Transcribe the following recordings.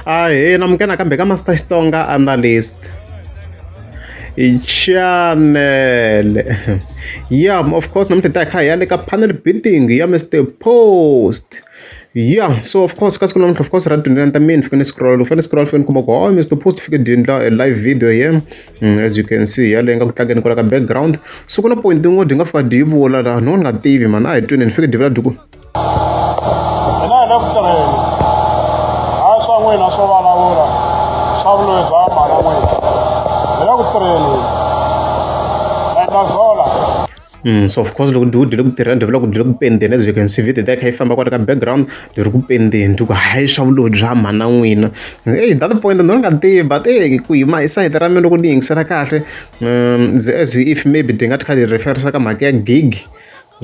Ahee namukela nakambe ka Master Xitsonga Analyst channel. Yeah, of course namuntlha hi ta hi kha hi ya le ka panel beating ya Mister Post. Yeah, so of course ka siku namuntlha of course ra 29 ta May ni fike ni scroll ni fane scroll fike ni kuma ku oh Mister Post fike dyi endla a live video here. As you can see yaleyo nga ku tlangeni kwala ka background. So ku na point yin'wana dyi nga fika dyi yi vula laha no ni nga tivi mani a hi tweni ni fike dyi vula dyi ku Hina hi le ku tirheni, hayi swa n'wina swo vulavula swa vuloyi bya mhana n'wina. Hi le ku tirheni hina. Endla zola. So of course loko dyi le ku tirheni dyi vula ku dyi le ku pendeni as you can see video leyi kha yi famba kwala ka background dyi ri ku pendeni dyi ku hayi swa vuloyi bya mhana n'wina hey that point no ni nga tivi but hey ku hima hi sayiti ra mina loko ni yingisela kahle as if maybe dyi nga ti kha dyi referisa ka mhaka ya gig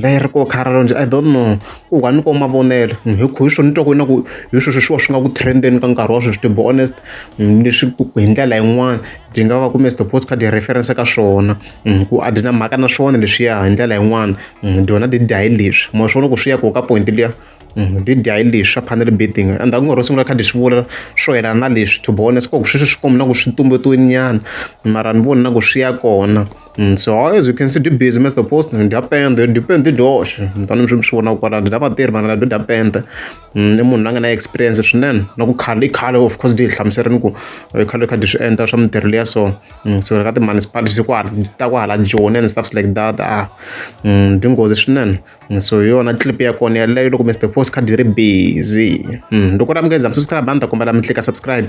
leri ko kha njhe I don't know ku hwa ni ko mavonelo hi ku hi swona ni twa ku na ku hi swona sweswiwa swi nga ku trend-eni ka nkarhi wa sweswi to be honest leswi hi ndlela yin'wani byi nga va ku Mister Post kha dyi reference ka swona ku a dyi na mhaka na swona leswiya hi ndlela yin'wani dyona dyi dya hi leswi mo swona ku swi ya ku ka point liya dyi dya hi leswi swa panel beating and a ku nga ro sungula kha dyi swi vula swo yelana na leswi to be honest ku sweswi swi komba na ku swi tumbetiwile nyana mara ni voni na ku swi ya kona. So as you can see dyi busy Mister Post dya penda dyi pende dyoxe tani mi swi vona kwalano dya vatirhi vanhu lava dya penda i munhu la nga na experience swinene na ku khale i khale of course dyi hi hlamuserile ku i khale kha dyi swi endla swa mintirho liya so so ka ti-municipality kwala ta kwahala Joni and stuffs like that a dyi nghozi swinene so hi yona clip ya kona yaleyo loko Mister Post kha dyi ri busy loko ri amukeza mi subscribe a ni ta kombela mi tlika subscribe.